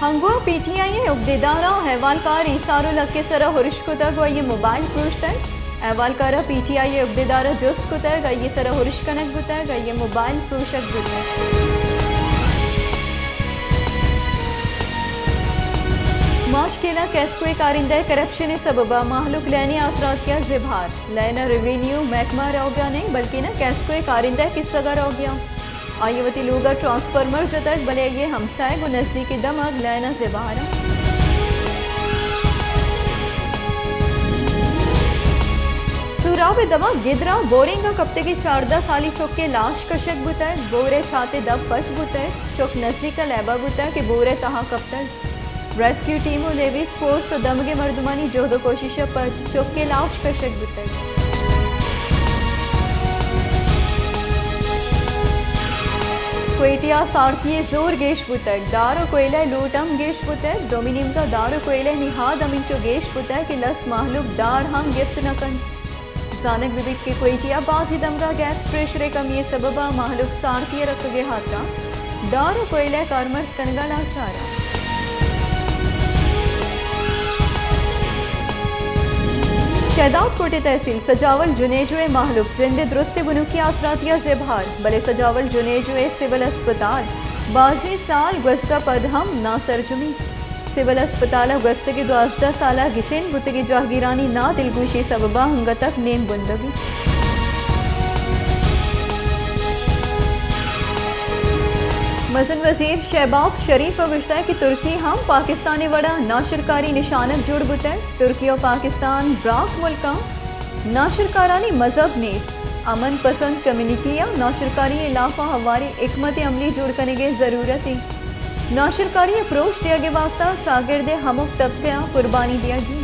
ہنگو ءَ P T I ءِ عہدیداراں احوالکار ایسار الحق ءِ سرا ارش کتگ ءُ آئی ءِ موبائل پروشتگ۔ احوالکار ءَ پی ٹی آئی ءِ عہدیدار ءَ جست کتگ، آئی ءِ سرا ارش کنگ بوتگ، آئی ءِ موبائل پروشگ بوتگ۔ ماچکیلا کیسکو ءِ کارندہ ءِ کرپشن ءِ سبب ءَ مہلوک لین ءِ آسراتکی ءَ زبہر۔ لین ءَ ریونیو محکمہ روگا نہ اِنت، بلکیں کیسکو ءِ کارندہ ءِ کسگ ءَ روگا۔ آئی ءَ وتی لوگ ءَ ٹرانسفارمر جتگ، بلے آئی ءِ ہمساہگ ءُ نزیکیں دمگ لین ءَ زبہر اَنت۔ سوراب ءِ دمگ گدرا بورنگ ءَ کپتگیں چاردہ سالی چک ءِ لاش کشگ بوتگ، بور ءِ چات ءِ دپ پچ بوتگ، چک نزیک ءَ لیب ءَ بوتگ کہ بور ءِ تہا کپتگ۔ ریسکیو ٹیم ءُ لیویز فورس ءُ دمگ ءِ مردمانی جہد ءُ کوشش ءَ پد چک ءِ لاش کشگ بوتگ۔ کوئٹہ ءَ سارتی ءِ زور گیش بوتگ، دار ءُ کوئلہ ءِ لوٹ ہم گیش بوتگ۔ دومی نیمگ ءَ دار ءُ کوئلہ ءِ نہاد ہمینچو گیش بوتگ کہ لس مہلوک دار ہم گپت نہ کنت۔ زانگ بہ بیت کہ کوئٹہ ءَ بازیں دمگاں گیس پریشر ءِ کمی ءِ سبب ءَ مہلوک سارتی ءَ رکگ ءِ ہاترا دار ءُ کوئلہ ءِ کارمرز کنگ ءَ لاچار اَنت۔ شہداد کوٹ ءِ تحصیل سجاول جنیجو ءِ مہلوک زند ءِ درستیں بنکی آسراتی ءَ زبہر، بلے سجاول جنیجو ءِ سول اسپتال بازیں سال گوزگ ءَ پد ہم ناسرجمی۔ سول اسپتال ءَ گوستگیں دوازدہ سال ءَ گچین بوتگیں جاہگیرانی نادلگوشی ءِ سبب ءَ انگت ءَ نیم بندگ اِنت۔ مزن وزیر شہباز شریف ءَ گوشتگ کہ ترکی ہم پاکستان ءِ وڑ ءَ ناشرکاری نشانگ جوڑ بوتگ۔ ترکی ءُ پاکستان براک ملک اَنت۔ ناشرکارانی مذہب نیست۔ امن پسند کمیونٹی ءَ ناشرکاری ءِ ہلاپ ءَ ہواریں حکمت عملی جوڑ کنگ ءِ ضرورت اِنت۔ ناشرکاری ءِ پروش دیگ ءِ واستہ چاگرد ءِ ہمک طبقہ ءَ قربانی دیگی۔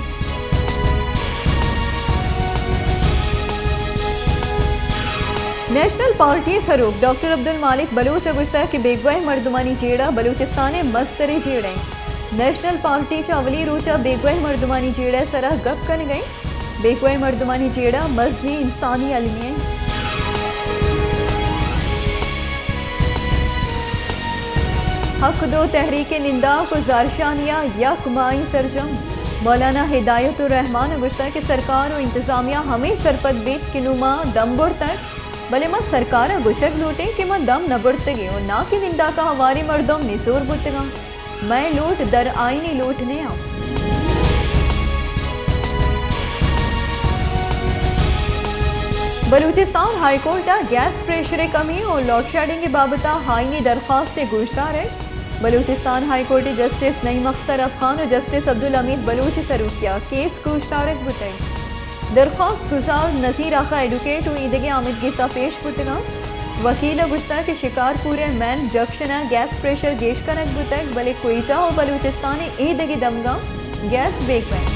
نیشنل پارٹی ءِ سروک ڈاکٹر عبدالمالک بلوچ ءَ گوشتگ کہ بیگواہ مردمانی جیڑہ بلوچستان ءِ مستریں جیڑہ اِنت۔ نیشنل پارٹی چہ اولی روچ ءَ بیگواہ مردمانی جیڑہ ءِ سرا گپ کنگ ءَ اِنت۔ بیگواہ مردمانی جیڑہ مزنیں انسانی المی اِنت۔ حق دو تحریک ءِ ننداک ءُ زہرشانی ءَ یک ماہی سرجم۔ مولانا ہدایت الرحمان ءَ گوشتگ کہ سرکار ءُ انتظامیہ ہمے سرپد بیت کہ نوں ما دم برتگ، بلے ما سرکار ءَ گوشگ لوٹیں کہ ما دم نہ برتگیں ءُ ناں کہ ننداک ءَ ہواریں مردم نزور بوتگ اَنت۔ مئے لوٹ در آئینی لوٹ نہ اَنت۔ بلوچستان ہائی کورٹ ءَ گیس پریشر ءِ کمی ءُ لوڈ شیڈنگ ءِ بابت ءَ آئینی درخواست ءِ گوشدارگ۔ بلوچستان ہائی کورٹ ءِ جسٹس نعیم اختر افغان ءُ جسٹس عبدالحمید بلوچ ءِ سروکی ءَ کیس گوشدارگ بوتگ۔ درخواست گزار نذیر آقا ایڈوکیٹ ءُ ایدگہ آمیدگس ءَ پیش بوتگ اَنت۔ وکیل ءَ گوشتگ کہ شکارپور ءِ مین جنکشن ءَ گیس پریشر گیش کنگ بوتگ، بلے کوئٹہ ءُ بلوچستان ءِ ایدگہ دمگاں گیس بیگ بنت۔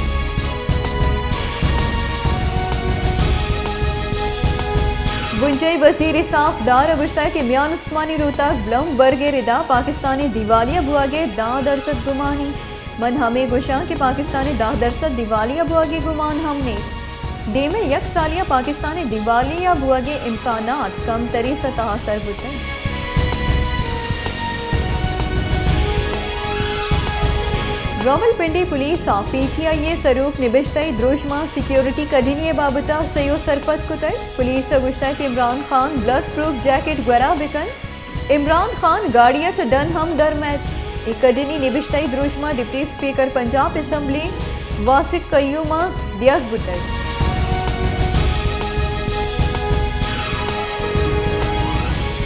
بنجاہی وزیر اسحاق ڈار ءَ گوشتگ کہ میان استمانی روتاک بلومبرگ ءِ ردا پاکستان ءِ دیوالیہ بوگ ءِ دہ درسد گمان اِنت۔ من ہمے گوشاں کہ پاکستان ءِ دہ درسد دیوالیہ بوگ ءِ گمان ہم نیست۔ دیم ءَ یک سالے ءَ پاکستان ءِ دیوالیہ بوگ ءِ امکانات کمتریں سطح ءَ سر بوتگ۔ راولپنڈی پولیس ءَ پی ٹی آئی ءِ سروک نبشتہی دروشم ءَ سیکیورٹی کڈنی ءِ بابت ءَ سیو سرپد کتگ۔ پولیس ءَ گوشتگ کہ عمران خان بلٹ پروف جیکٹ گورا بہ کنت۔ عمران خان گاڑی ءَ چہ ڈن ہم در مئیت۔ اے کڈنی نبشتہی دروشم ءَ ڈپٹی اسپیکر پنجاب اسمبلی واثق قیوم ءَ دیگ بوتگ۔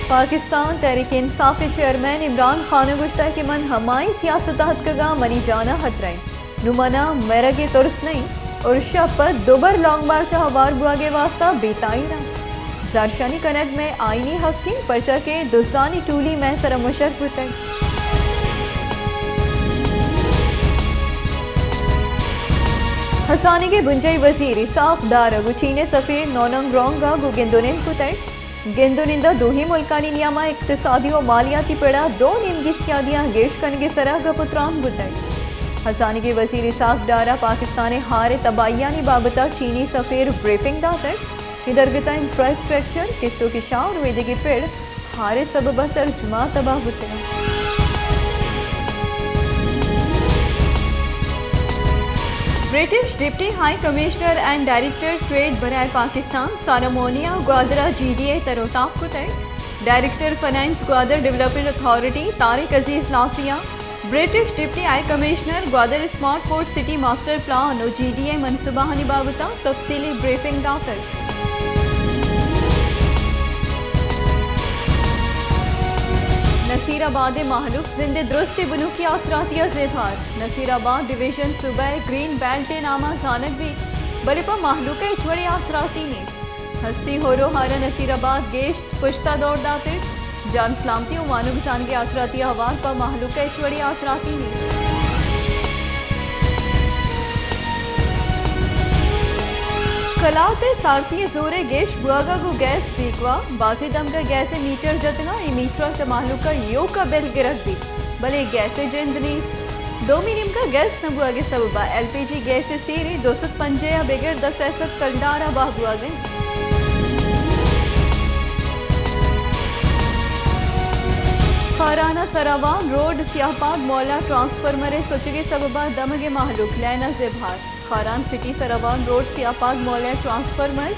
پاکستان تحریک انصاف ءِ چیئرمین عمران خان ءَ گوشتگ کہ من ہمائی سیاست ءَ اتکگاں، منی جان ءَ خطرہ اِنت۔ نوں من ءَ مرگ ءِ ترس نہ اِنت۔ ارش ءَ پد دوبر لانگ مارچ ءَ ہوار بوگ ءِ واستہ بے تاہیر آں۔ زہرشانی کنگ مئے آئینی حق اِنت، پرچا کہ دزانی ٹولی مئے سر ءَ مشگ بوتگ۔ ہزانگ ءِ بنجاہی وزیر اسحاق ڈار ءَ گوں چین ءِ سفیر نوننگ رونگ ءَ گوں گند ءُ نند کتگ۔ گند ءُ نند ءَ دوہیں ملکانی نیام ءَ اقتصادی ءُ مالیاتی پڑ ءَ دو نیمگی سیادیاں گیش کنگ ءِ سر ءَ گپ ءُ تران بوتگ۔ ہزانگی وزیر اسحاق ڈار ءَ پاکستان ءِ ہار ءِ تباہیانی بابت ءَ چینی سفیر ءَ بریفنگ داتگ۔ اے درگت ءَ انفراسٹرکچر، کشت ءُ کشار ءُ ایدگہ پڑ ہار ءِ سبب ءَ سرجم ءَ تباہ بوتگ اَنت۔ British deputy high commissioner and director trade برائے پاکستان سالمونیا گوادر ءَ جی ڈی اے تر و تاب کتگ۔ Director finance Gwadar development authority Tariq Aziz لاسیا British deputy high commissioner Gwadar smart port city master plan و جی ڈی اے منصوبہانی بابت ءَ تفصیلی بریفنگ داتگ۔ نصیر آباد ءِ مہلوک زند ءِ درستیں بنکی آسراتی ءَ زیبہار۔ نصیر آباد ڈویژن صوبہ ءِ گرین بیلٹ ءِ نام ءَ زانگ بیت، بلے پہ مہلوک ءَ ہچ وڑیں آسراتی نیست۔ ہستی ہور و ہار ءَ نصیر آباد گیشت پشت ءَ دور داتگ۔ جان سلامتی و وانگ زانگ ءِ آسراتی ءَ ہوار پہ مہلوک ءَ ہچ وڑیں آسراتی نیست۔ کلات ءِ سارتی ءِ زور ءِ گیش بوگ ءَ گوں گیس بیگواہ، بازیں دمگ ءَ گیس ءِ میٹر جتگ اَنت، اے میٹراں چہ مہلوک ءَ ایوک ءَ بل گرگ بیت، بلے گیس ءِ جند نیست۔ دومی نیمگ ءَ گیس نہ بوگ ءِ سبب ءَ ایل پی جی گیس ءِ سیرے دو سد پنجاہ ءَ بگر داں سئے سد کلدار ءَ بہا بوگ ءَ اِنت۔ خاران ءِ سراوان روڈ سیاہ پاد مولا ٹرانسفارمر ءِ سچگ ءِ سبب ءَ دمگ ءِ مہلوک لین ءَ زبہر۔ خاران سٹی سراوان روڈ سیاہ پاد مولا ٹرانسفارمر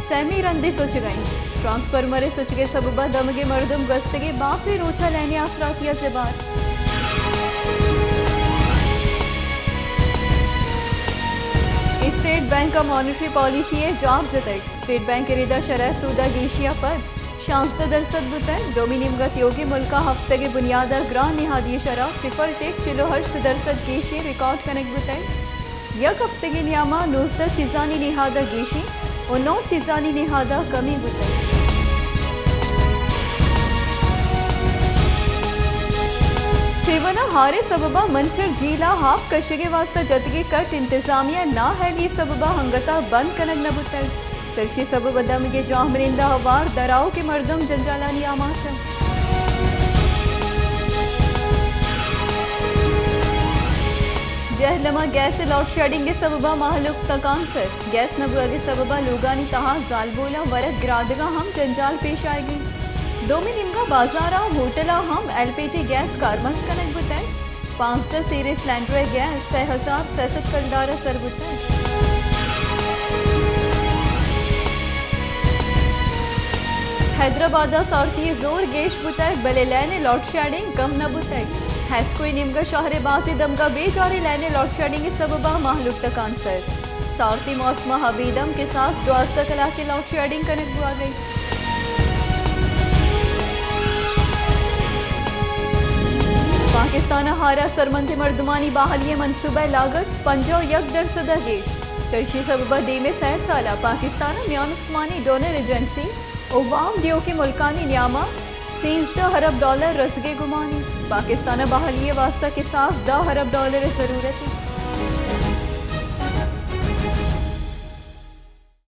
سیمی رندے سچگ ءَ اِنت۔ ٹرانسفارمر ءِ سچگ ءِ سبب ءَ دمگ ءِ مردم گوستگیں باسیں روچ ءَ لین ءِ آسراتی ءَ زبہر۔ اسٹیٹ بینک ءَ مانیٹری پالیسی ءِ جاپ جتگ۔ اسٹیٹ بینک ءِ رد ءَ شرح سود ءِ گیشی ءَ پد شانزدہ درسد بوتگ۔ دومی نیمگ ءَ تیوگیں ملک ءَ ہفتگ ءِ بنیاد ءَ گران نہادی ءِ شرح صفر ٹک چل و ہشت درسد گیشی ریکارڈ کنگ بوتگ۔ یک ہفتگے نیام ءَ نوزدہ چیزانی نہاد ءَ گیشیں و نو چیزانی نہاد ءَ کمی بوتگ۔ سیون ءَ ہار ءِ سبب ءَ منچر جھیل ءَ آپ کشگ ءِ واستہ جتگیں کٹ انتظامیہ ءِ نااہلی ءِ سبب ءَ انگت ءَ بند کنگ نہ بوتگ۔ چرشی سبب ءَ دمگ ءِ جاہمنند ءَ ہوار در آؤکیں مردم جنجالانی آماچ اَنت۔ جہلم ءَ گیس ءِ لوڈشیڈنگ ءِ سبب ءَ مہلوک تکانسر۔ گیس نہ بوگ ءِ سبب ءَ لوگانی تہا زالبولاں ورگ گرادگ ءَ ہم جنجال پیش آیگ ءَ اِنت۔ دومی نیمگ ءَ بازار ءُ ہوٹل ءَ ہم ایل پی جی گیس کارمرز کنگ بوتگ۔ پانزدہ سیریں سلنڈر ءِ گیس سئے ہزار سئے سد کلدار ءَ سر بوتگ۔ حیدرآباد ءَ سارتی ءِ زور گیش بوتگ، بلے لین ءِ لوڈشیڈنگ کم نہ بوتگ۔ ہیسکو ءِ نیمگ ءَ شہر ءِ بازیں دمگ ءَ بے جاریں لین ءِ لوڈشیڈنگ ءِ سبب ءَ مہلوک تکانسر۔ سارتی موسم ءَ ابید ہم کساس دوازدہ کلاک ءِ لوڈشیڈنگ کنگ بوگ ءَ اِنت۔ پاکستان ءَ ہار ءَ سرمندیں مردمانی بحالی ءِ منصوبہ ءِ لاگت پنجاہ و یک درسد ءَ گیش۔ چرشی سبب ءَ دیم ءِ سئے سال ءَ پاکستان ءَ میان استمانی ڈونر ایجنسی ءُ وام دیوکیں ملکانی نیام ءَ سیزدہ ارب ڈالر رسگ ءِ گمان اِنت۔ پاکستان ءَ بحالی ءِ واستہ کساس دہ ارب ڈالر ءِ ضرورت اِنت۔